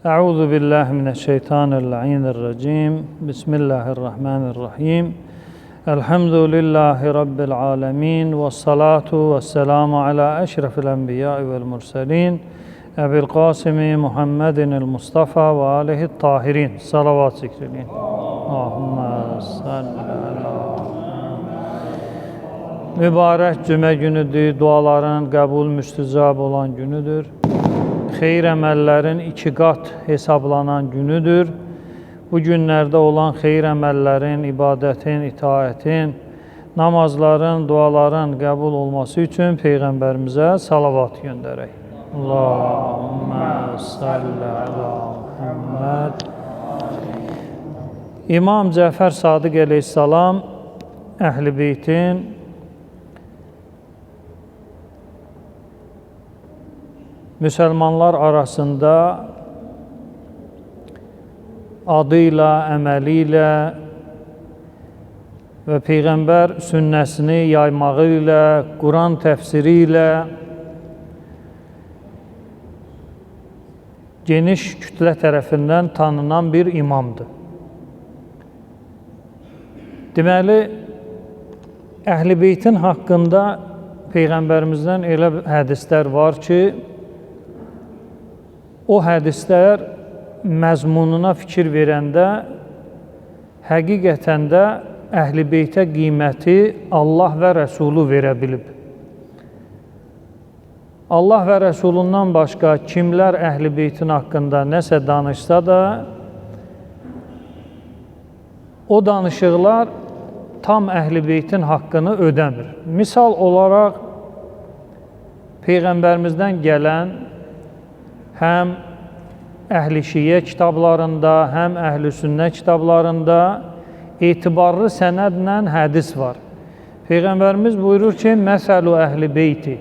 Euzu billahi mineşşeytanirracim. Bismillahirrahmanirrahim. Elhamdülillahi rabbil alamin ve salatu vesselamu ala eşrefil enbiya ve'l murselin. Ebil Kasimi Muhammedin Mustafa ve alihi tahirin. Salavat zikredin. Allahümme salli ala. Mübarək cümə günüdür, duaların qəbul müstəcab olan günüdür. Xeyir əməllərin iki qat hesablanan günüdür. Bu günlərdə olan xeyir əməllərin, ibadətin, itaətin, namazların, duaların qəbul olması üçün Peyğəmbərimizə salavat göndərək. Allahümme salli ala Muhammed. İmam Cəfər Sadiq əleyhissalam Əhl-i Beytin müsəlmanlar arasında adıyla, əməli ilə və Peyğəmbər sünnəsini yaymağı ilə, Quran təfsiri ilə geniş kütlə tərəfindən tanınan bir imamdır. Deməli, Əhl-i Beytin haqqında Peyğəmbərimizdən elə hədislər var ki, o hədislər məzmununa fikir verəndə həqiqətən də Əhl-i Beytə qiyməti Allah və Rəsulu verə bilib. Allah və Rəsulundan başqa kimlər Əhl-i Beytin haqqında nəsə danışsa da, o danışıqlar tam Əhl-i Beytin haqqını ödəmir. Misal olaraq Peyğəmbərimizdən gələn həm Əhl-i Şiə kitablarında, həm Əhl-i Sünnə kitablarında etibarlı sənədlə hədis var. Peyğəmbərimiz buyurur ki, Məsəlu Əhl-i Beyti.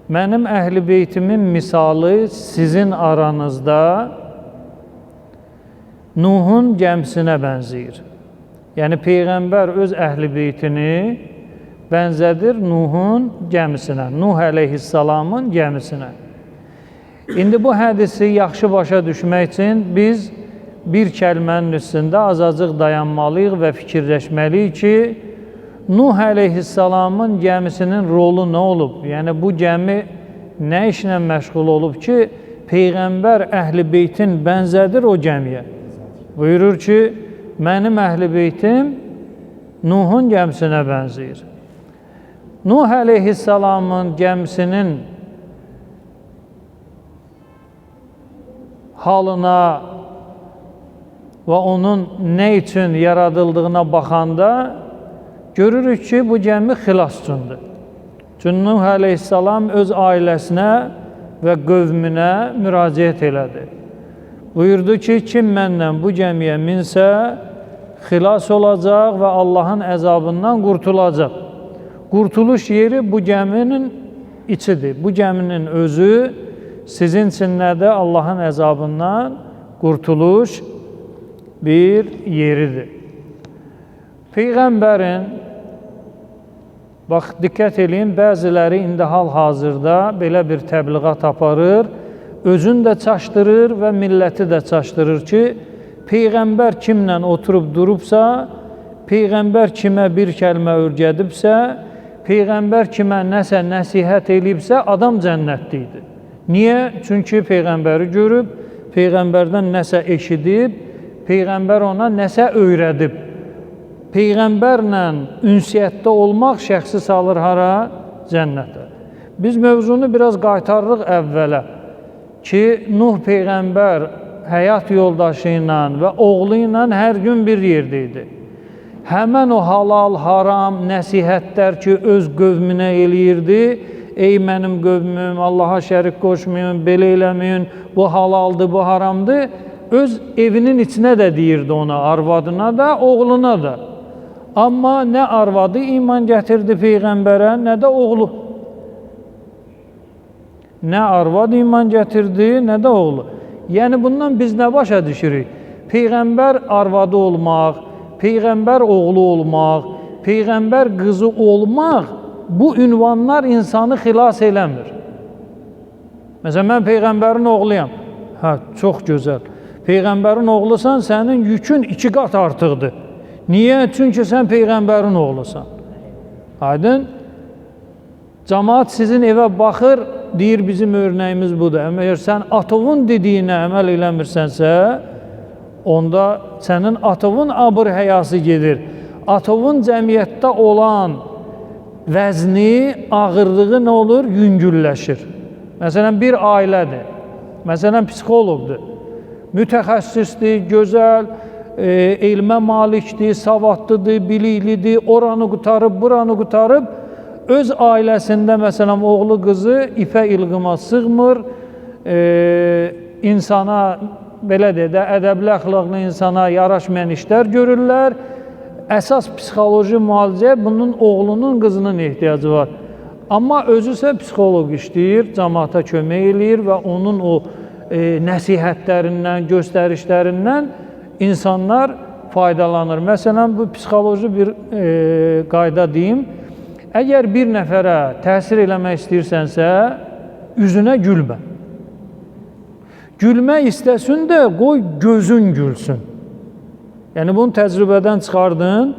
Mənim Əhl-i Beytimin misalı sizin aranızda Nuhun gəmisinə bənzəyir. Yəni Peyğəmbər öz Əhl-i Beytini bənzədir Nuhun gəmisinə, Nuh əleyhissalamın gəmisinə. İndi bu hədisi yaxşı başa düşmək üçün biz bir kəlmənin üstündə azacıq dayanmalıyıq və fikirləşməliyik ki, Nuh əleyhissalamın gəmisinin rolu nə olub? Yəni bu gəmi nə işlə məşğul olub ki, Peyğəmbər Əhl-i Beytin bənzədir o gəmiyə. Buyurur ki, mənim Əhl-i Beytim Nuhun gəmisinə bənzəyir. Nuh əleyhissalamın gəmisinin halına və onun nə üçün yaradıldığına baxanda görürük ki, bu gəmi xilas üçündür. Çünki Nuh əleyhissalam öz ailəsinə və qövmünə müraciət elədi. Buyurdu ki, kim mənlə bu gəmiyə minsə, xilas olacaq və Allahın əzabından qurtulacaq. Qurtuluş yeri bu gəminin içidir. Bu gəminin özü sizin üçün nədir? Allahın əzabından qurtuluş bir yeridir. Peyğəmbərin, bax diqqət eləyin, bəziləri indi hal-hazırda belə bir təbliğat aparır, özünü də çaşdırır və milləti də çaşdırır ki, Peyğəmbər kimlə oturub durubsa, Peyğəmbər kimə bir kəlmə öyrədibsə, Peyğəmbər kimə nəsə nəsihət eləyibsə, adam cənnətli idi. Niyə? Çünki Peyğəmbəri görüb, Peyğəmbərdən nəsə eşidib, Peyğəmbər ona nəsə öyrədib. Peyğəmbərlə ünsiyyətdə olmaq şəxsi salır hara? Cənnətə. Biz mövzunu biraz qaytarırıq əvvələ ki, Nuh Peyğəmbər həyat yoldaşı ilə və oğlu ilə hər gün bir yerdə idi. Həmən o halal, haram nəsihətlər ki, öz qövminə eləyirdi. Ey mənim qövmüm, Allaha şərik qoşmayın, belə eləməyin, bu halaldır, bu haramdır. Öz evinin içinə də deyirdi ona, arvadına da, oğluna da. Amma nə arvadı iman gətirdi Peyğəmbərə, nə də oğlu. Nə arvad iman gətirdi, nə də oğlu. Yəni bundan biz nə başa düşürük? Peyğəmbər arvadı olmaq, Peyğəmbər oğlu olmaq, Peyğəmbər qızı olmaq, bu ünvanlar insanı xilas eləmir. Məsələn, mən Peyğəmbərin oğluyam. Hə, çox gözəl. Peyğəmbərin oğlusan, sənin yükün 2 qat artıqdır. Niyə? Çünki sən peyğəmbərin oğlusan. Aydın? Camaat sizin evə baxır, deyir bizim örnəyimiz budur. Əgər sən atovun dediyinə əməl eləmirsənsə, onda sənin atovun abır həyası gedir. Atovun cəmiyyətdə olan vəzni, ağırlığı nə olur? Yüngülləşir. Məsələn, bir ailədir, məsələn, psixoloqdur, mütəxəssisdir, gözəl, elmə malikdir, savadlıdır, biliklidir, oranı qurtarıb, buranı qurtarıb, öz ailəsində, məsələn, oğlu, qızı ipə ilğıma sığmır, insana, belə deyək də, ədəbli, əxlaqlı insana yaraşmayan işlər görürlər. Əsas psixoloji müalicəyə bunun oğlunun, qızının ehtiyacı var. Amma özü isə psixoloq işləyir, camaata kömək eləyir və onun o nəsihətlərindən, göstərişlərindən insanlar faydalanır. Məsələn, bu psixoloji bir qayda deyim. Əgər bir nəfərə təsir eləmək istəyirsənsə, üzünə gülmə. Gülmək istəsin də qoy gözün gülsün. Yəni, bunu təcrübədən çıxardın.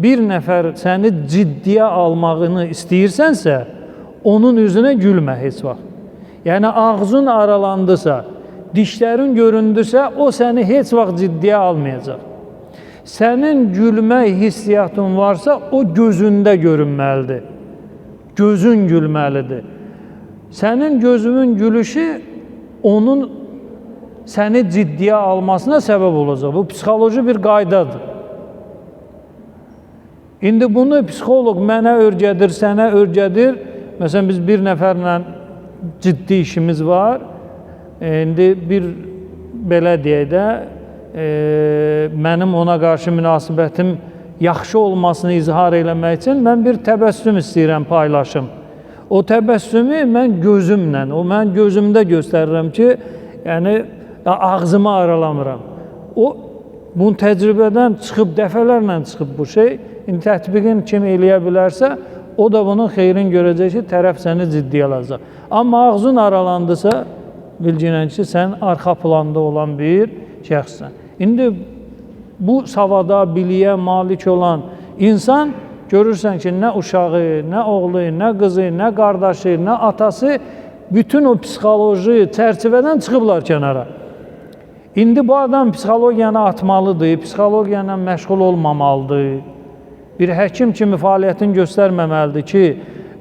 Bir nəfər səni ciddiyə almağını istəyirsənsə, onun üzünə gülmə heç vaxt. Yəni, ağzın aralandısa, dişlərin göründüsə, o səni heç vaxt ciddiyə almayacaq. Sənin gülmək hissiyatın varsa, o gözündə görünməlidir. Gözün gülməlidir. Sənin gözünün gülüşü onun səni ciddiyə almasına səbəb olacaq. Bu psixoloji bir qaydadır. İndi bunu psixoloq mənə örgədir, sənə örgədir. Məsələn, biz bir nəfərlə ciddi işimiz var. İndi bir, belə deyək də, mənim ona qarşı münasibətim yaxşı olmasını izhar eləmək üçün mən bir təbəssüm istəyirəm, paylaşım. O təbəssümü mən gözümlə, o mən gözümdə göstərirəm ki, yəni ağzımı aralamıram. O, bunu təcrübədən çıxıb, dəfələrlə çıxıb bu şey. İndi tətbiqin kim eləyə bilərsə, o da bunun xeyrin görəcək ki, tərəf səni ciddiyə alacaq. Amma ağzın aralandısa, bilginən ki, sən arxa planda olan bir şəxssən. İndi bu savada, biliyə malik olan insan, görürsən ki, nə uşağı, nə oğlu, nə qızı, nə qardaşı, nə atası, bütün o psixoloji çərçivədən çıxıblar kənara. İndi bu adam psixologiyanı atmalıdır, psixologiya ilə məşğul olmamalıdır. Bir həkim kimi fəaliyyətini göstərməməlidir ki,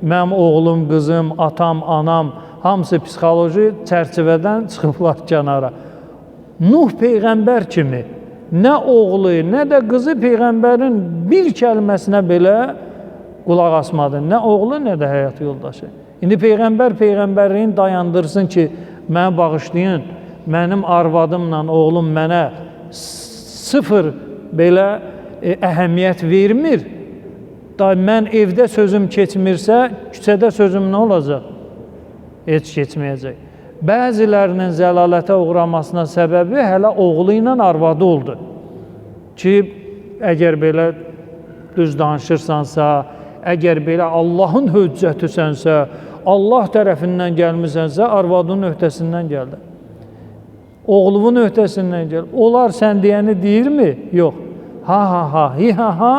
mənim oğlum, qızım, atam, anam, hamısı psixoloji çərçivədən çıxıblar kənara. Nuh peyğəmbər kimi nə oğlu, nə də qızı peyğəmbərin bir kəlməsinə belə qulaq asmadı. Nə oğlu, nə də həyat yoldaşı. İndi peyğəmbər peyğəmbərliyin dayandırsın ki, məni bağışlayın, mənim arvadımla oğlum mənə sıfır belə əhəmiyyət vermir. Da mən evdə sözüm keçmirsə, küçədə sözüm nə olacaq? Heç keçməyəcək. Bəzilərinin zəlalətə uğramasına səbəbi hələ oğlu ilə arvadı oldu. Ki, əgər belə düz danışırsansa, əgər belə Allahın hüccətüsənsə, Allah tərəfindən gəlmisənsə, arvadının öhdəsindən gəldi. Oğlunun öhdəsindən gəldi. Onlar sən deyəni deyirmi? Yox. Ha, ha, ha, hi, ha, ha.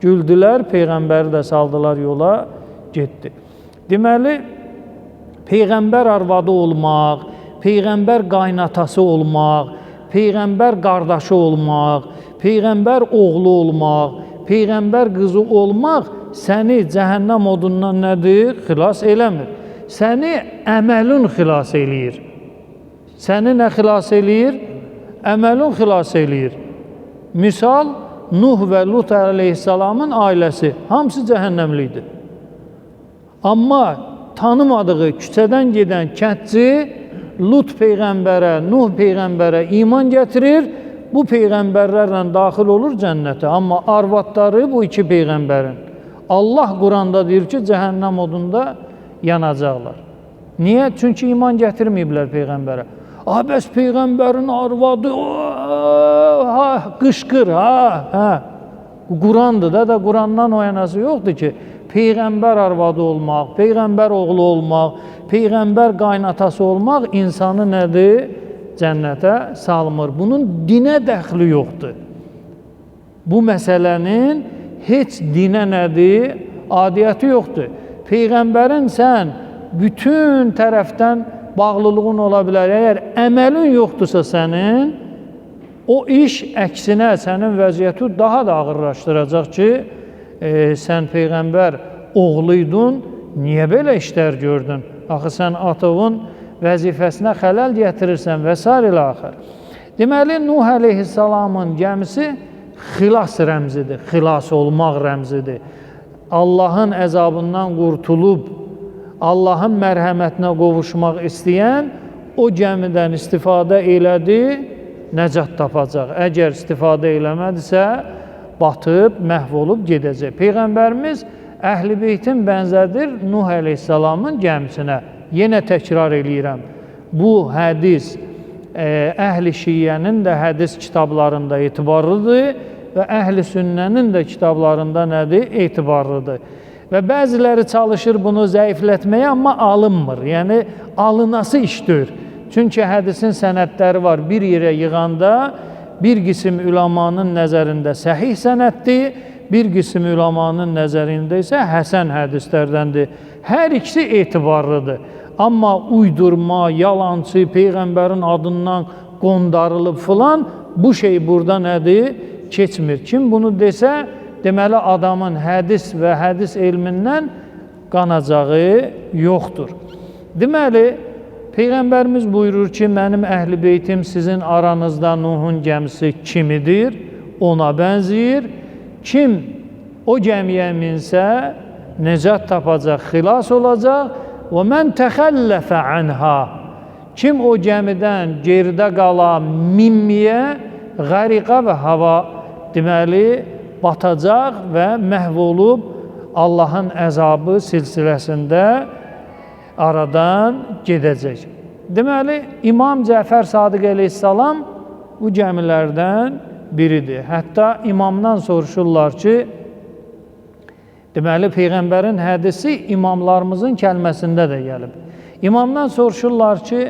Güldülər, peyğəmbəri də saldılar yola, getdi. Deməli, peyğəmbər arvadı olmaq, peyğəmbər qaynatası olmaq, peyğəmbər qardaşı olmaq, peyğəmbər oğlu olmaq, peyğəmbər qızı olmaq səni cəhənnəm odundan nədir? Xilas eləmir. Səni əməlin xilas eləyir. Səni nə xilas eləyir? Əməlin xilas eləyir. Misal, Nuh və Lut əleyhissalamın ailəsi hamısı cəhənnəmli idi. Amma tanımadığı küçədən gedən kəndçi Lut peyğəmbərə, Nuh peyğəmbərə iman gətirir, bu peyğəmbərlərlə daxil olur cənnətə. Amma arvadları bu iki peyğəmbərin. Allah Quranda deyir ki, cəhənnəm odunda yanacaqlar. Niyə? Çünki iman gətirməyiblər peyğəmbərə. Ah, bəs peyğəmbərin arvadı ha, qışqır, ha, hə. Qurandır da, Qurandan o yanası yoxdur ki, Peyğəmbər arvadı olmaq, peyğəmbər oğlu olmaq, peyğəmbər qaynatası olmaq insanı nədir? Cənnətə salmır. Bunun dinə dəxli yoxdur. Bu məsələnin heç dinə nədir? Adiyyəti yoxdur. Peyğəmbərin sən bütün tərəfdən bağlılığın ola bilər. Əgər əməlin yoxdursa sənin, o iş əksinə sənin vəziyyəti daha da ağırlaşdıracaq ki, sən peyğəmbər oğluydun, niyə belə işlər gördün? Axı sən atovun vəzifəsinə xələl gətirirsən və s. ilə axır. Deməli, Nuh əleyhissalamın gəmisi xilas rəmzidir, xilas olmaq rəmzidir. Allahın əzabından qurtulub, Allahın mərhəmətinə qovuşmaq istəyən o gəmidən istifadə elədi, nəcat tapacaq. Əgər istifadə eləmədisə, batıb, məhv olub gedəcək. Peyğəmbərimiz Əhl-i Beytin bənzədir Nuh əleyhissalamın gəmisinə. Yenə təkrar eləyirəm. Bu hədis Əhl-i Şiyyənin də hədis kitablarında etibarlıdır və Əhl-i Sünnənin də kitablarında nədir? Etibarlıdır. Və bəziləri çalışır bunu zəiflətməyə, amma alınmır. Yəni, alınası iş deyil. Çünki hədisin sənədləri var. Bir yerə yığanda bir qism üləmanın nəzərində səhih sənəddir, bir qism üləmanın nəzərində isə həsən hədislərdəndir. Hər ikisi etibarlıdır. Amma uydurma, yalançı, peyğəmbərin adından qondarılıb filan, bu şey burada nədir? Keçmir. Kim bunu desə, deməli adamın hədis və hədis elmindən qanacağı yoxdur. Deməli, Peyğəmbərimiz buyurur ki, mənim əhl-i beytim sizin aranızda Nuhun gəmisi kimidir, ona bənziyir. Kim o gəmiyə minsə, nəcat tapacaq, xilas olacaq. Və mən təxəlləfə anha. Kim o gəmidən geridə qala, minməyə, qəriqə və hava, deməli, batacaq və məhv olub Allahın əzabı silsiləsində aradan gedəcək. Deməli, İmam Cəfər Sadiq əleyhissalam bu gəmilərdən biridir. Hətta imamdan soruşurlar ki, deməli, Peyğəmbərin hədisi imamlarımızın kəlməsində də gəlib. İmamdan soruşurlar ki,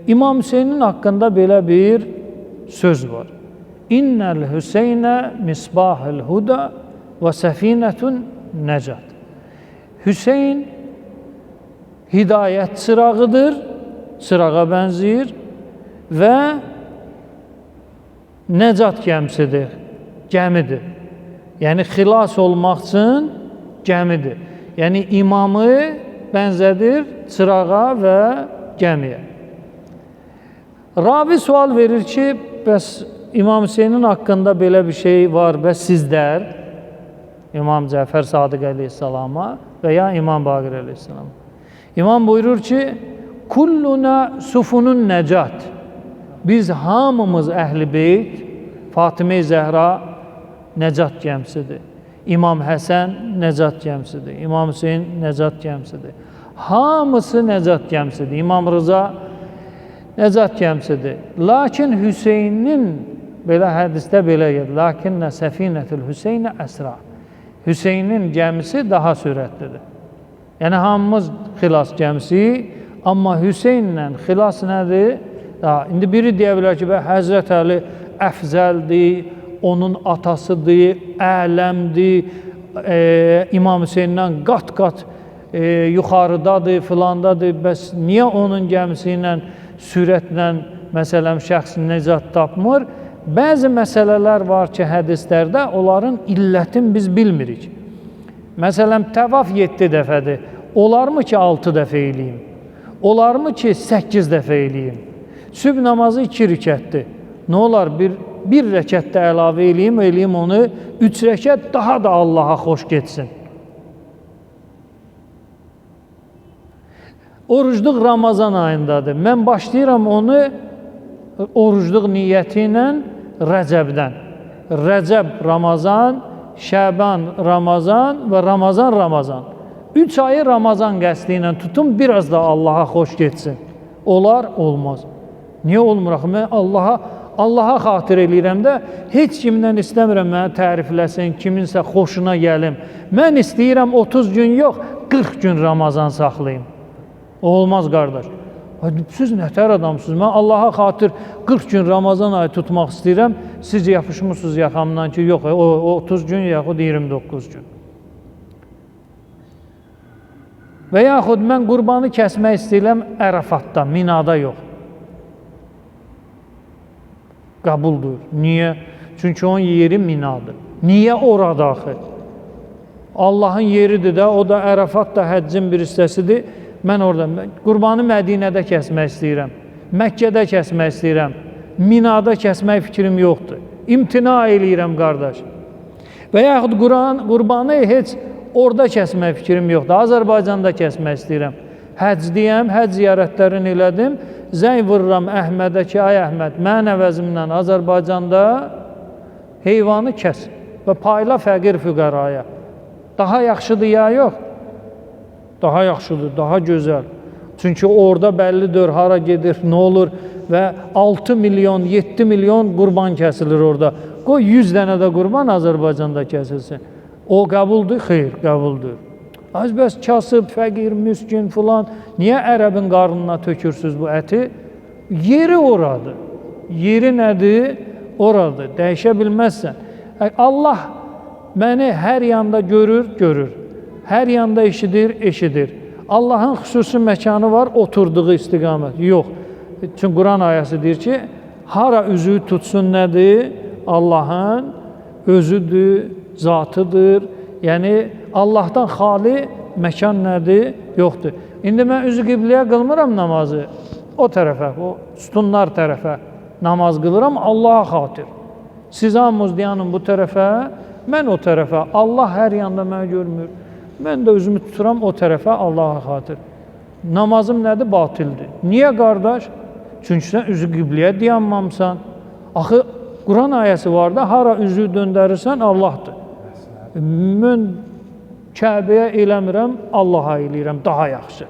İmam Hüseynin haqqında belə bir söz var. İnnəl Hüseynə misbahul huda və səfinətun nəcat. Hüseyn hidayət çırağıdır, çırağa bənziyir və nəcat gəmisidir, gəmidir. Yəni, xilas olmaq üçün gəmidir. Yəni, imamı bənzədir çırağa və gəmiyə. Ravi sual verir ki, bəs İmam Hüseynin haqqında belə bir şey var və sizlər, İmam Cəfər Sadiq əleyhissalama və ya İmam Baqir əleyhissalama. İmam buyurur ki, kulluna sufunun nəcat. Biz hamımız əhl-i beyt, Fatimə-i Zəhra nəcat gəmisidir. İmam Həsən nəcat gəmisidir. İmam Hüseyin nəcat gəmisidir. Hamısı nəcat gəmisidir. İmam Rıza nəcat gəmisidir. Lakin Hüseynin, belə hədisdə belə gedir. Lakinnə səfinətül Hüseynə əsra. Hüseynin gəmisi daha sürətlidir. Yəni, hamımız xilas gəmisi, amma Hüseynlə xilas nədir? Daha, indi biri deyə bilər ki, Həzrət Əli əfzəldir, onun atasıdır, ələmdir, İmam Hüseyndən qat-qat yuxarıdadır, filandadır. Bəs niyə onun gəmisi ilə, sürətlə, məsələn, şəxs nəcat tapmır? Bəzi məsələlər var ki, hədislərdə onların illətini biz bilmirik. Məsələn, təvaf 7 dəfədir. Olarmı ki, 6 dəfə eləyim? Olarmı ki, 8 dəfə eləyim? Sübh namazı 2 rükətdir. Nə olar, bir rəkət də əlavə eləyim, eləyim onu, 3 rəkət daha da Allaha xoş getsin. Orucluq Ramazan ayındadır. Mən başlayıram onu orucluq niyyəti ilə Rəcəbdən. Rəcəb Ramazan, Şəban Ramazan və Ramazan Ramazan. 3 ayı Ramazan qəsdi ilə tutum, biraz da Allaha xoş getsin. Olar, olmaz. Niyə olmur axı? Mən Allaha Allaha xatir eləyirəm də, heç kimdən istəmirəm məni tərifləsin, kiminsə xoşuna gəlim. Mən istəyirəm 30 gün yox, 40 gün Ramazan saxlayım. Olmaz qardaş. Siz nətər adamsınız? Mən Allaha xatir 40 gün Ramazan ayı tutmaq istəyirəm. Siz yapışmışsınız yaxamdan ki, yox, o 30 gün yaxud 29 gün. Və yaxud mən qurbanı kəsmək istəyirəm Ərafatda, Minada yox. Qəbuldur. Niyə? Çünki onun yeri Minadır. Niyə orada axı? Allahın yeridir də, o da Ərafat da həccin bir hissəsidir. Mən orada qurbanı Mədinədə kəsmək istəyirəm, Məkkədə kəsmək istəyirəm, Minada kəsmək fikrim yoxdur. İmtina eləyirəm qardaş. Və yaxud qurbanı heç orada kəsmək fikrim yoxdur. Azərbaycanda kəsmək istəyirəm. Həcdiyəm, həcc ziyarətlərini elədim. Zəng vururam Əhmədə ki, ay Əhməd, mən əvəzimdən Azərbaycanda heyvanı kəs və payla fəqir füqəraya. Daha yaxşıdır ya yox? Daha yaxşıdır, daha gözəl. Çünki orada bəllidir, hara gedir, nə olur və 6 milyon, 7 milyon qurban kəsilir orada. Qoy 100 dənə də qurban Azərbaycanda kəsilsin. O qəbuldur? Xeyr, qəbuldur. Az bəs kasıb, fəqir, miskin filan, niyə ərəbin qarnına tökürsünüz bu əti? Yeri oradır. Yeri nədir? Oradır. Dəyişə bilməzsən. Allah məni hər yanda görür, görür. Hər yanda eşidir, eşidir. Allahın xüsusi məkanı var, oturduğu istiqamət. Yox. Çünki Quran ayəsi deyir ki, hara üzü tutsun nədir? Allahın özüdür, zatıdır. Yəni, Allahdan xali məkan nədir? Yoxdur. İndi mən üzü qibləyə qılmıram namazı. O tərəfə, o sütunlar tərəfə namaz qılıram Allaha xatir. Siz hamınız dayanın bu tərəfə, mən o tərəfə. Allah hər yanda məni görmür. Mən də özümü tuturam o tərəfə Allaha xatir. Namazım nədir? Batildir. Niyə qardaş? Çünki sən üzü qibləyə dayanmamısan. Axı, Quran ayəsi var da, hara üzü döndərirsən, Allahdır. Mən Kəbəyə eləmirəm, Allaha eləyirəm, daha yaxşı.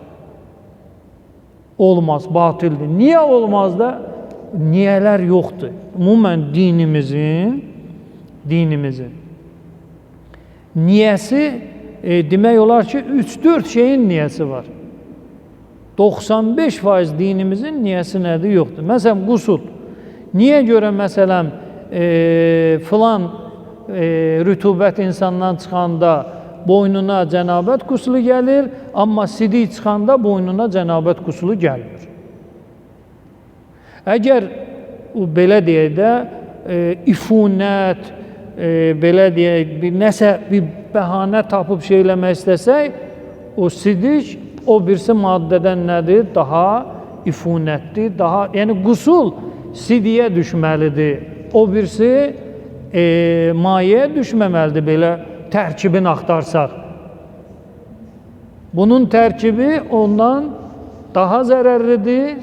Olmaz, batildir. Niyə olmaz da? Niyələr yoxdur. Ümumən dinimizin niyəsi, demək olar ki, 3-4 şeyin niyəsi var. 95% dinimizin niyəsi nədir? Yoxdur. Məsələn, qusul. Niyə görə, məsələn, filan rütubət insandan çıxanda boynuna cənabət qusulu gəlir, amma sidik çıxanda boynuna cənabət qusulu gəlmir. Əgər belə deyək də, ifunət, belə deyək, bir nəsə bir bəhanə tapıb şey eləmək istəsək, o sidik, o birisi maddədən nədir? Daha ifunətdir, daha, yəni qusul sidiyə düşməlidir. O birisi mayeyə düşməməlidir, belə tərkibini axtarsaq. Bunun tərkibi ondan daha zərərlidir.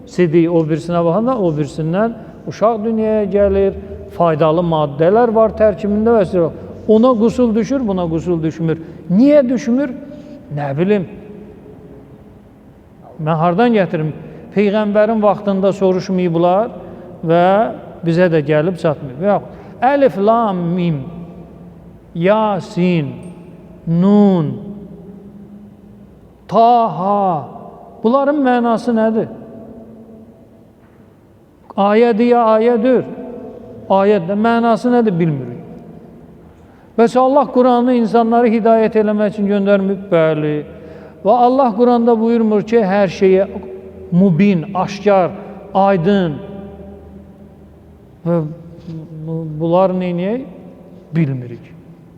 Sidik o birisinə baxanda, o birisindən uşaq dünyaya gəlir, faydalı maddələr var tərkibində və s. Ona qusul düşür, buna qusul düşmür. Niyə düşmür? Nə bilim. Mən hardan gətirim? Peyğəmbərin vaxtında soruşmayıblar və bizə də gəlib çatmıyor. Yox. Əlif, lam, mim, Yasin, Nun, Taha. Bunların mənası nədir? Ayədir ya ayədir. Ayədir. Mənası nədir bilmirik. Bəs Allah Quranı insanları hidayət eləmək üçün göndərmir? Bəli. Və Allah Quranda buyurmur ki, hər şeyə mubin, aşkar, aydın. Və bunlar neyniyək? Bilmirik.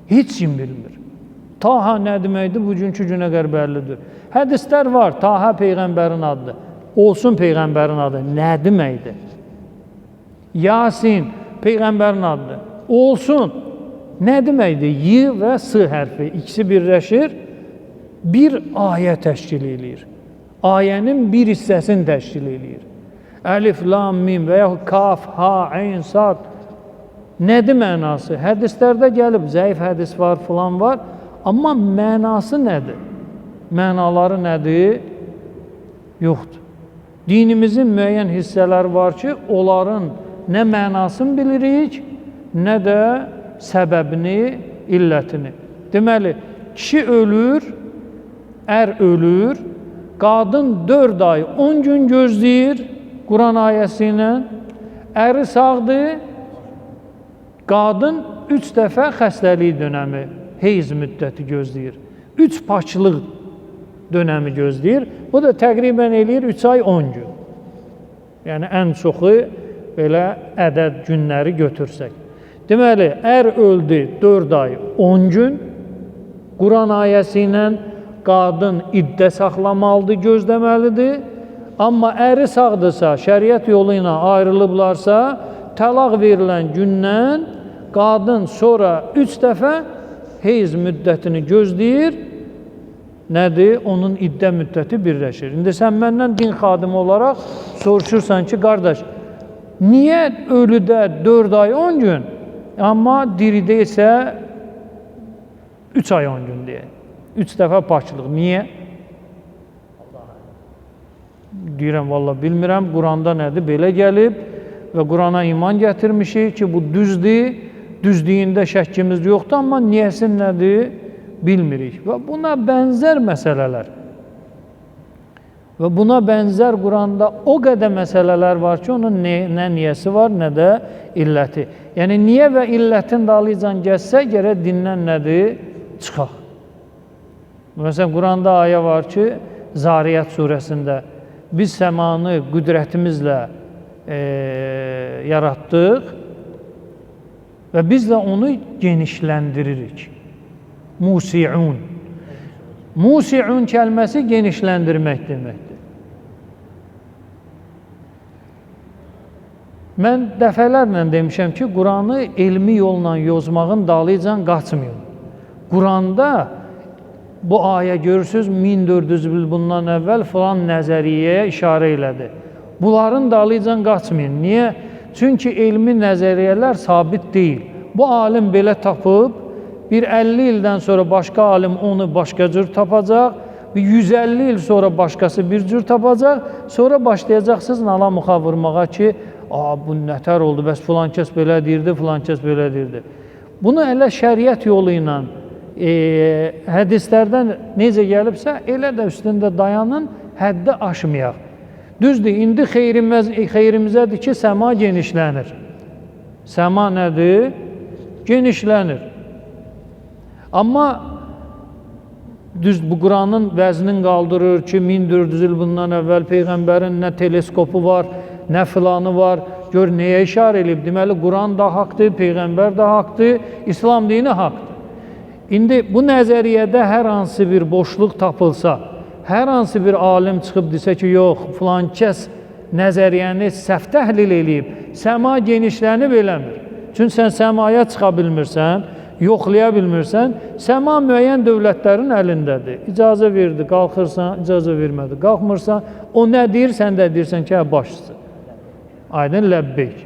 Heç kim bilmir. Taha nə deməkdir? Bugünkü günə qədər bəllidir. Hədislər var. Taha peyğəmbərin adıdır. Olsun peyğəmbərin adı. Nə deməkdir? Yasin peyğəmbərin adıdır. Olsun. Nə deməkdir? Y və S hərfi ikisi birləşir, bir ayə təşkil eləyir. Ayənin bir hissəsini təşkil eləyir. Əlif, lam, mim və yaxud kaf, ha, ayn, sad. Nədir mənası? Hədislərdə gəlib, zəif hədis var, filan var. Amma mənası nədir? Mənaları nədir? Yoxdur. Dinimizin müəyyən hissələri var ki, onların Nə mənasını bilirik, nə də səbəbini, illətini. Deməli, kişi ölür, ər ölür, qadın 4 ay 10 gün gözləyir Quran ayəsi ilə, əri sağdır, qadın 3 dəfə xəstəlik dönəmi, heyz müddəti gözləyir. 3 paçlıq dönəmi gözləyir. Bu da təqribən eləyir 3 ay 10 gün. Yəni, ən çoxu belə ədəd günləri götürsək. Deməli, ər öldü 4 ay 10 gün, Quran ayəsi ilə qadın iddə saxlamalıdır, gözləməlidir. Amma əri sağdırsa, şəriət yolu ilə ayrılıblarsa, təlaq verilən gündən qadın sonra 3 dəfə heyz müddətini gözləyir. Nədir? Onun iddə müddəti birləşir. İndi sən məndən din xadimi olaraq soruşursan ki, qardaş, niyə ölüdə 4 ay 10 gün, amma diridə isə 3 ay 10 gün deyək. 3 dəfə paçlıq. Niyə? Deyirəm, valla bilmirəm, Quranda nədir? Belə gəlib və Qurana iman gətirmişik ki, bu düzdür. Düzlüyündə şəkkimiz yoxdur, amma niyəsi nədir? Bilmirik. Və buna bənzər məsələlər. Və buna bənzər Quranda o qədər məsələlər var ki, onun nə niyəsi var, nə də illəti. Yəni, niyə və illətin dalıcan gəzsə, gərək dindən nədir? Çıxaq. Məsələn, Quranda ayə var ki, Zariyyat surəsində biz səmanı qüdrətimizlə yaratdıq və biz də onu genişləndiririk. Musi'un. Musi'un kəlməsi genişləndirmək deməkdir. Mən dəfələrlə demişəm ki, Quranı elmi yolla yozmağın dalıcan qaçmayın. Quranda bu ayə görürsünüz, 1400 il bundan əvvəl filan nəzəriyyəyə işarə elədi. Bunların dalıcan qaçmayın. Niyə? Çünki elmi nəzəriyyələr sabit deyil. Bu alim belə tapıb, bir 50 ildən sonra başqa alim onu başqa cür tapacaq, bir 150 il sonra başqası bir cür tapacaq, sonra başlayacaqsınız nala muxa vurmağa ki, bu nətər oldu, bəs filan kəs belə deyirdi, filan kəs belə deyirdi. Bunu elə şəriət yolu ilə, hədislərdən necə gəlibsə, elə də üstündə dayanın, həddi aşmayaq. Düzdür, indi xeyrimizədir ki, səma genişlənir. Səma nədir? Genişlənir. Amma düz bu Quranın vəznini qaldırır ki, 1400 il bundan əvvəl Peyğəmbərin nə teleskopu var, nə filanı var, gör nəyə işarə eləyib. Deməli, Quran da haqdır, Peyğəmbər də haqdır, İslam dini haqdır. İndi bu nəzəriyyədə hər hansı bir boşluq tapılsa, hər hansı bir alim çıxıb desə ki, yox, filan kəs nəzəriyyəni səhv təhlil eləyib, səma genişlənib eləmir. Çünki sən səmaya çıxa bilmirsən, yoxlaya bilmirsən, səma müəyyən dövlətlərin əlindədir. İcazə verdi, qalxırsan, icazə vermədi, qalxmırsan, o nə deyir, sən də deyirsən ki, başçısı. Aydın, ləbbeyk.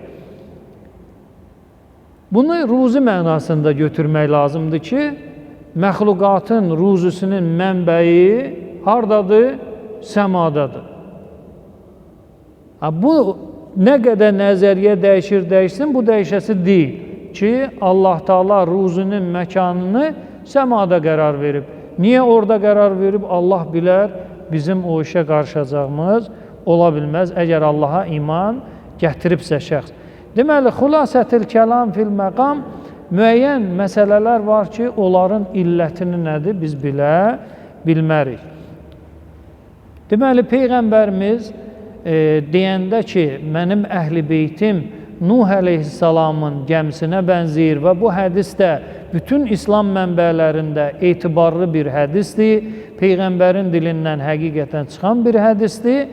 Bunu ruzi mənasında götürmək lazımdır ki, məxluqatın ruzisinin mənbəyi hardadır? Səmadadır. Bu nə qədər nəzəriyyə dəyişir, dəyişsin, bu dəyişəsi deyil ki, Allah Teala ruzinin məkanını səmada qərar verib. Niyə orada qərar verib? Allah bilər, bizim o işə qarışacağımız ola bilməz, əgər Allaha iman gətiribsə şəxs. Deməli, xülasətül kəlam fil məqam, müəyyən məsələlər var ki, onların illətini nədir, biz bilə bilmərik. Deməli, Peyğəmbərimiz deyəndə ki, mənim əhl-i beytim Nuh əleyhissalamın gəmisinə bənzəyir və bu hədis də bütün İslam mənbələrində etibarlı bir hədisdir. Peyğəmbərin dilindən həqiqətən çıxan bir hədisdir.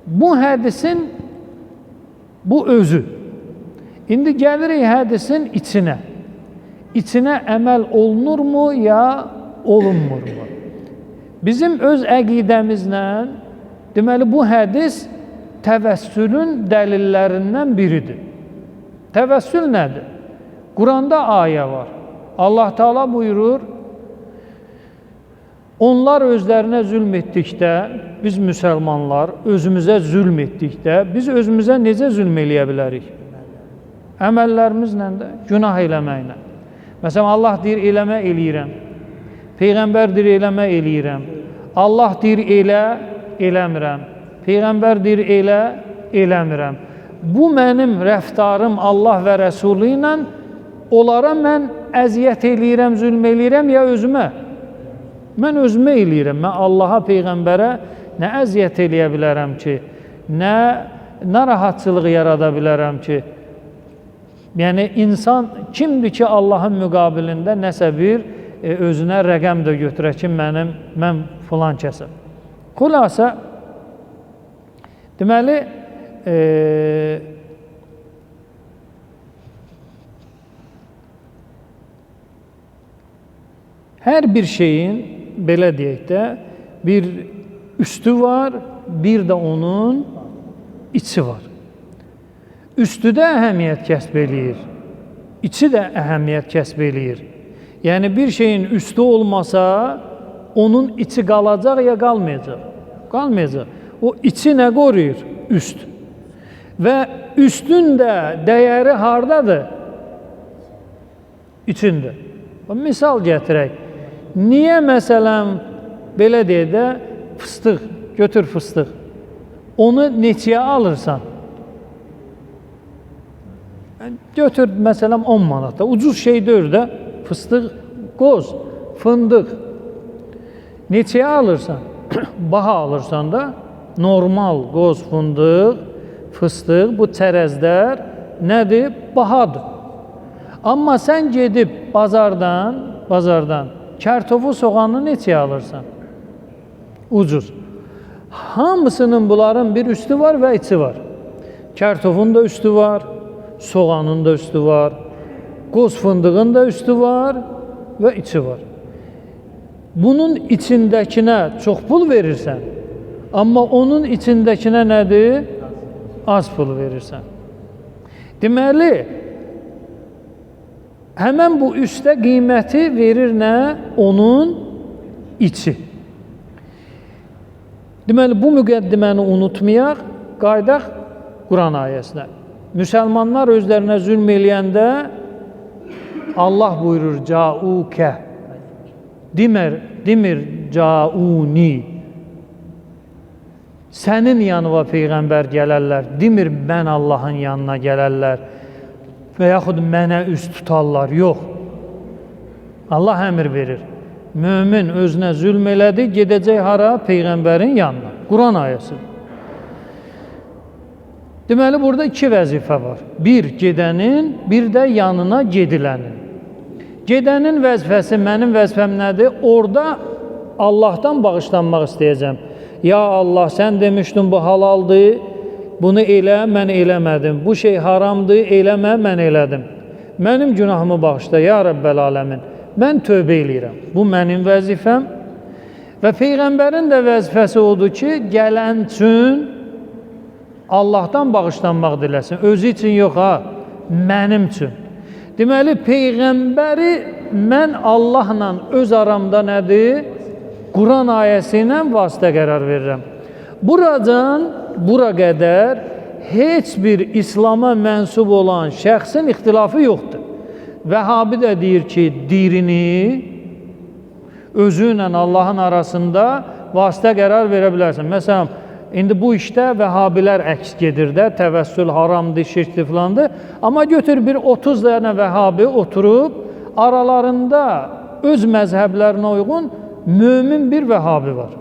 Bu hədisin bu özü. İndi gəlirik hədisin içinə. İçinə əməl olunurmu ya olunmurmu? Bizim öz əqidəmizlə, deməli bu hədis təvəssülün dəlillərindən biridir. Təvəssül nədir? Quranda ayə var. Allah Teala buyurur, onlar özlərinə zülm etdikdə, biz müsəlmanlar özümüzə zülm etdikdə, biz özümüzə necə zülm eləyə bilərik? Əməllərimizlə də, günah eləməklə. Məsələn, Allah deyir, eləmə, eləyirəm. Peyğəmbər deyir, eləmə, eləyirəm. Allah deyir, elə, eləmirəm. Peyğəmbər deyir, elə, eləmirəm. Bu mənim rəftarım Allah və Rəsulü ilə, onlara mən əziyyət eləyirəm, zülm eləyirəm ya özümə? Mən özümə eləyirəm. Mən Allaha, Peyğəmbərə nə əziyyət eləyə bilərəm ki, nə narahatçılıq yarada bilərəm ki? Yəni, insan kimdir ki, Allahın müqabilində nəsə bir özünə rəqəm də götürə ki, mən filan kəsəm. Xülasə, deməli, hər bir şeyin, belə deyək də, bir üstü var, bir də onun içi var. Üstü də əhəmiyyət kəsb eləyir, içi də əhəmiyyət kəsb eləyir. Yəni, bir şeyin üstü olmasa, onun içi qalacaq ya qalmayacaq? Qalmayacaq. O içi nə qoruyur? Üst. Və üstün də dəyəri hardadır? İçində. Misal gətirək. Niyə məsələn, belə deyək də, fıstıq, götür fıstıq. Onu neçəyə alırsan? Götür, məsələn, 10 manata. Ucuz şey deyir də, fıstıq, qoz, fındıq. Neçəyə alırsan? Baha alırsan da, normal qoz, fındıq, fıstıq, bu çərəzlər nədir? Bahadır. Amma sən gedib bazardan kərtofu, soğanı neçəyə alırsan? Ucuz. Hamısının bunların bir üstü var və içi var. Kərtofun da üstü var, soğanın da üstü var, qoz fındığın da üstü var və içi var. Bunun içindəkinə çox pul verirsən, amma onun içindəkinə nədir? Az pul verirsən. Deməli, həmən bu üstə qiyməti verir nə? Onun içi. Deməli, bu müqəddiməni unutmayaq, qayıdaq Quran ayəsinə. Müsəlmanlar özlərinə zülm eləyəndə Allah buyurur, caukə. Demir cauni. Sənin yanına Peyğəmbər gələrlər. Demir, mən Allahın yanına gələrlər və yaxud mənə üst tutarlar. Yox. Allah əmr verir. Mömin özünə zülm elədi, gedəcək hara? Peyğəmbərin yanına. Quran ayəsi. Deməli, burada iki vəzifə var. Bir, gedənin, bir də yanına gedilənin. Gedənin vəzifəsi, mənim vəzifəm nədir? Orada Allahdan bağışlanmaq istəyəcəm. Ya Allah, sən demişdin bu halaldır, bunu elə, mən eləmədim. Bu şey haramdır, eləmə, mən elədim. Mənim günahımı bağışla, ya Rəbbəl aləmin. Mən tövbə eləyirəm. Bu mənim vəzifəm. Və Peyğəmbərin də vəzifəsi odur ki, gələn üçün Allahdan bağışlanmaq diləsin. Özü üçün yox ha, mənim üçün. Deməli, Peyğəmbəri mən Allahla öz aramda nədir? Quran ayəsi ilə vasitə qərar verirəm. Buradan bura qədər heç bir İslama mənsub olan şəxsin ixtilafı yoxdur. Vəhabi də deyir ki, dirini özü ilə Allahın arasında vasitə qərar verə bilərsən. Məsələn, indi bu işdə vəhabilər əks gedir də, təvəssül haramdır, şirkdir filandır. Amma götür bir 30 dənə vəhabi oturub, aralarında öz məzhəblərinə uyğun mömin bir vəhabi var.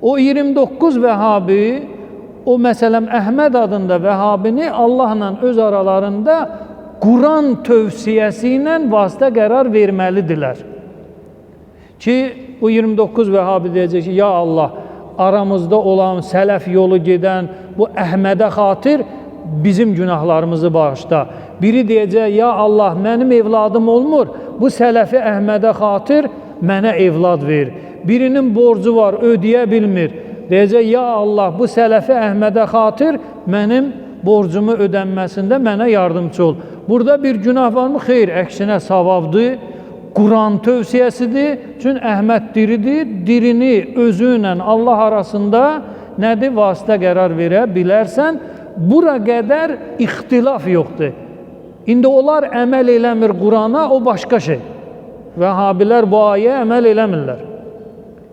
O 29 vəhabi, o məsələn Əhməd adında vəhabini Allahla öz aralarında Quran tövsiyəsi ilə vasitə qərar verməlidirlər. Ki, bu 29 vəhabi deyəcək ki, ya Allah, aramızda olan, sələf yolu gedən bu Əhmədə xatir bizim günahlarımızı bağışla. Biri deyəcək, ya Allah, mənim evladım olmur, bu sələfi Əhmədə xatir mənə evlad ver. Birinin borcu var, ödəyə bilmir. Deyəcək, ya Allah, bu sələfi Əhmədə xatir mənim borcumu ödənməsində mənə yardımcı ol. Burada bir günah varmı? Xeyr, əksinə savabdır. Quran tövsiyəsidir. Çünki Əhməd diridir. Dirini özü ilə Allah arasında nədir? Vasitə qərar verə bilərsən. Bura qədər ixtilaf yoxdur. İndi onlar əməl eləmir Qurana, o başqa şey. Vəhabilər bu ayə əməl eləmirlər.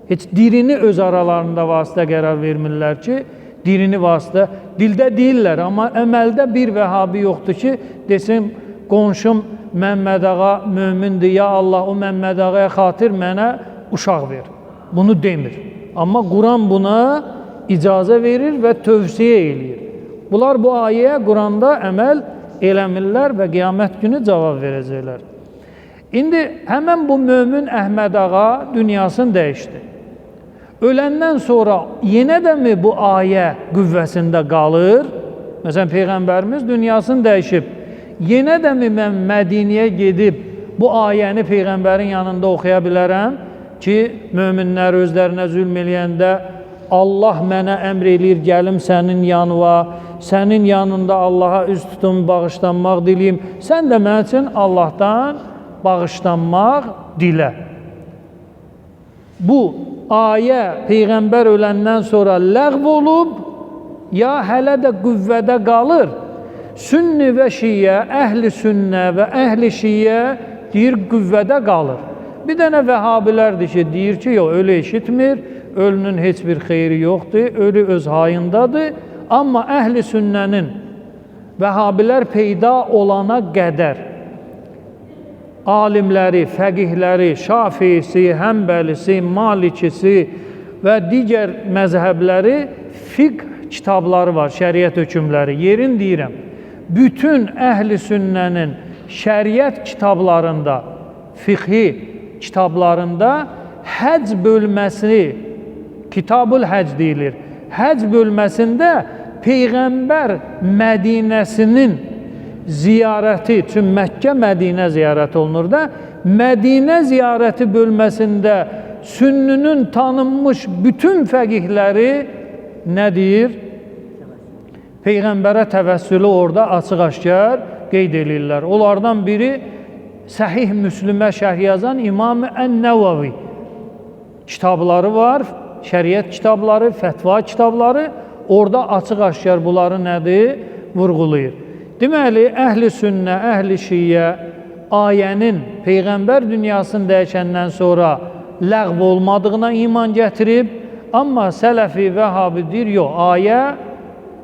Heç dirini öz aralarında vasitə qərar vermirlər ki, dirini vasitə, dildə deyirlər, amma əməldə bir vəhabi yoxdur ki, desin, qonşum Məmməd ağa mömindir, ya Allah o Məmməd ağaya xatir mənə uşaq ver. Bunu demir. Amma Quran buna icazə verir və tövsiyə eləyir. Bunlar bu ayəyə Quranda əməl eləmirlər və qiyamət günü cavab verəcəklər. İndi həmən bu mömin Əhməd ağa dünyasını dəyişdi. Öləndən sonra yenə də mi bu ayə qüvvəsində qalır? Məsələn, Peyğəmbərimiz dünyasını dəyişib. Yenə də mi mən Mədiniyə gedib bu ayəni Peyğəmbərin yanında oxuya bilərəm ki, möminlər özlərinə zülm eləyəndə Allah mənə əmr eləyir, gəlim sənin yanına, sənin yanında Allaha üz tutum, bağışlanmaq diləyim. Sən də mənim üçün Allahdan bağışlanmaq dilə. Bu ayə Peyğəmbər öləndən sonra ləğv olub, ya hələ də qüvvədə qalır. Sünni və şiyə, əhli sünnə və əhli şiyə deyir qüvvədə qalır. Bir dənə vəhabilərdir ki, deyir ki, yox, ölü eşitmir, ölünün heç bir xeyri yoxdur, ölü öz hayındadır. Amma əhli sünnənin vəhabilər peyda olana qədər alimləri, fəqihləri, şafiisi, həmbəlisi, malikisi və digər məzhəbləri fiqh kitabları var, şəriət hökmləri. Yerin deyirəm, bütün əhli sünnənin şəriət kitablarında, fiqhi kitablarında həc bölməsi, Kitabul Həc deyilir. Həc bölməsində Peyğəmbər Mədinəsinin ziyarəti, çünki Məkkə Mədinə ziyarəti olunur da, Mədinə ziyarəti bölməsində sünnünün tanınmış bütün fəqihləri nə deyir? Peyğəmbərə təvəssülü orada açıq-aşkar qeyd eləyirlər. Onlardan biri Səhih Müslümə şərh yazan İmam Ən-Nəvəvi kitabları var, şəriət kitabları, fətva kitabları, orada açıq-aşkar bunları nədir? Vurğulayır. Deməli, əhli sünnə, əhli şiyə ayənin Peyğəmbər dünyasını dəyişəndən sonra ləğv olmadığına iman gətirib, amma sələfi vəhabi deyir, yox, ayə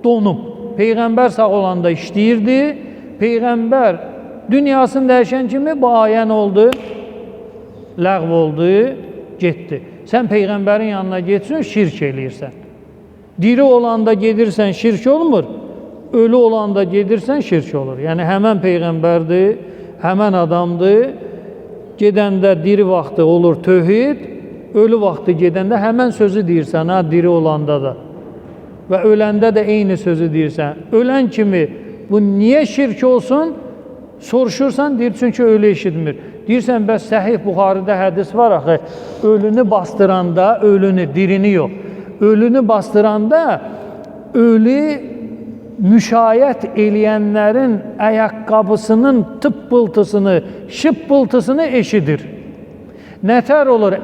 donub. Peyğəmbər sağ olanda işləyirdi, Peyğəmbər dünyasını dəyişən kimi bu ayə nə oldu? Ləğv oldu, getdi. Sən Peyğəmbərin yanına getsin, şirk eləyirsən. Diri olanda gedirsən, şirk olmur. Ölü olanda gedirsən, şirk olur. Yəni, həmən Peyğəmbərdir, həmən adamdır. Gedəndə diri vaxtı olur tövhid, ölü vaxtı gedəndə həmən sözü deyirsən, ha, diri olanda da. Və öləndə də eyni sözü deyirsən. Ölən kimi bu niyə şirk olsun? Soruşursan, deyir, çünki ölü eşitmir. Deyirsən, bəs Səhih Buxarıda hədis var axı, ölünü bastıranda, ölünü, dirini yox, ölünü bastıranda ölü müşayət eləyənlərin ayaqqabısının tıppıltısını, şıppıltısını eşidir. Nətər olur?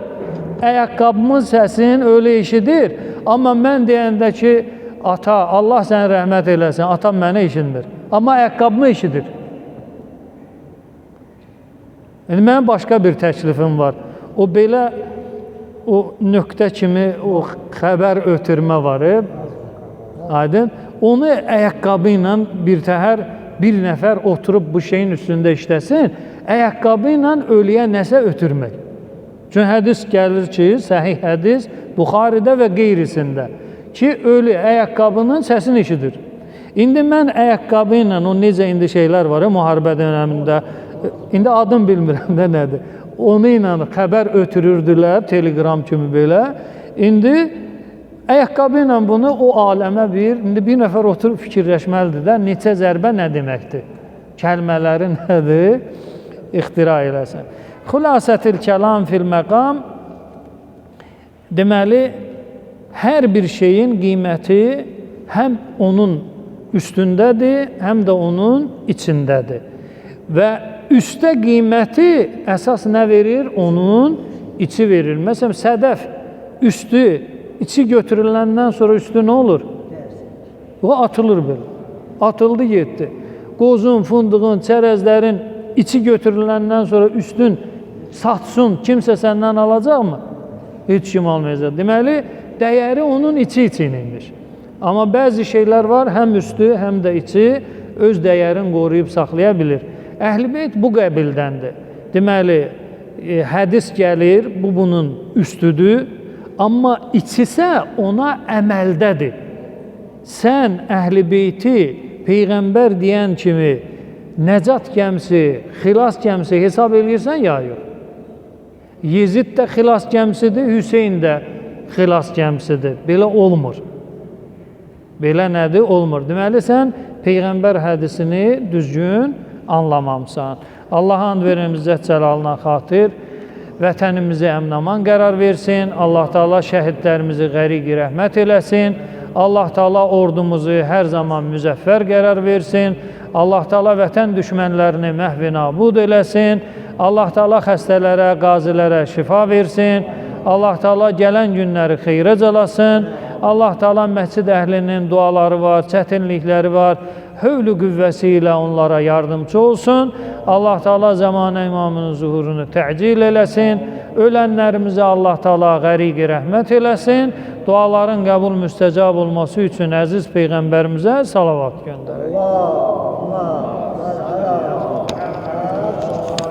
Ayaqqabımın səsini ölü eşidir, amma mən deyəndə ki, ata, Allah səni rəhmət eləsin, atam məni eşitmir. Amma ayaqqabımı eşidir. Yəni, mənim başqa bir təklifim var. O belə, o nöqtə kimi o xəbər ötürmə var. Aydın? Onu ayaqqabı ilə bir təhər bir nəfər oturub bu şeyin üstündə işləsin, ayaqqabı ilə ölüyə nəsə ötürmək. Çünki hədis gəlir ki, səhih hədis Buxaridə və qeyrisində ki, ölü ayaqqabının səsini eşidir. İndi mən ayaqqabı ilə, o necə indi şeylər var ya, müharibə dönəmində, indi adım bilmirəm də nədir. Onu ilə xəbər ötürürdülər, telegram kimi belə. İndi ayaqqabı ilə bunu o aləmə bir, indi bir nəfər oturub fikirləşməlidir də, neçə zərbə nə deməkdir? Kəlmələri nədir? İxtira eləsin. Xülasətil kəlam fil məqam, deməli, hər bir şeyin qiyməti həm onun üstündədir, həm də onun içindədir. Və üstə qiyməti əsas nə verir? Onun içi verir. Məsələn, sədəf üstü, içi götürüləndən sonra üstü nə olur? O atılır belə. Atıldı, getdi. Qozun, fındığın, çərəzlərin içi götürüləndən sonra üstün satsın, kimsə səndən alacaqmı? Heç kim almayacaq. Deməli, dəyəri onun içi için imiş. Amma bəzi şeylər var, həm üstü, həm də içi öz dəyərini qoruyub saxlaya bilir. Əhl-i Beyt bu qəbildəndir. Deməli, hədis gəlir, bu bunun üstüdür, amma içisə ona əməldədir. Sən Əhl-i Beyti Peyğəmbər deyən kimi nəcat gəmisi, xilas gəmisi hesab eləyirsən ya yox? Yezid də xilas gəmisidir, Hüseyn də xilas gəmisidir. Belə olmur. Belə nədir? Olmur. Deməli, sən Peyğəmbər hədisini düzgün anlamamısan. Allaha and verim, İzzət cəlalına xatir, vətənimizi əmnaman qərar versin. Allah Teala şəhidlərimizi qəriq-i rəhmət eləsin. Allah Teala ordumuzu hər zaman müzəffər qərar versin. Allah Teala vətən düşmənlərini məhv-i nabud eləsin. Allah Teala xəstələrə, qazilərə şifa versin. Allah Teala gələn günləri xeyrə calasın. Allah Teala məscid əhlinin duaları var, çətinlikləri var. Hövlü qüvvəsi ilə onlara yardımcı olsun. Allah Teala zamanə imamının zuhurunu təcil eləsin. Ölənlərimizə Allah Teala qəriq-i rəhmət eləsin. Duaların qəbul müstəcab olması üçün əziz Peyğəmbərimizə salavat göndərək.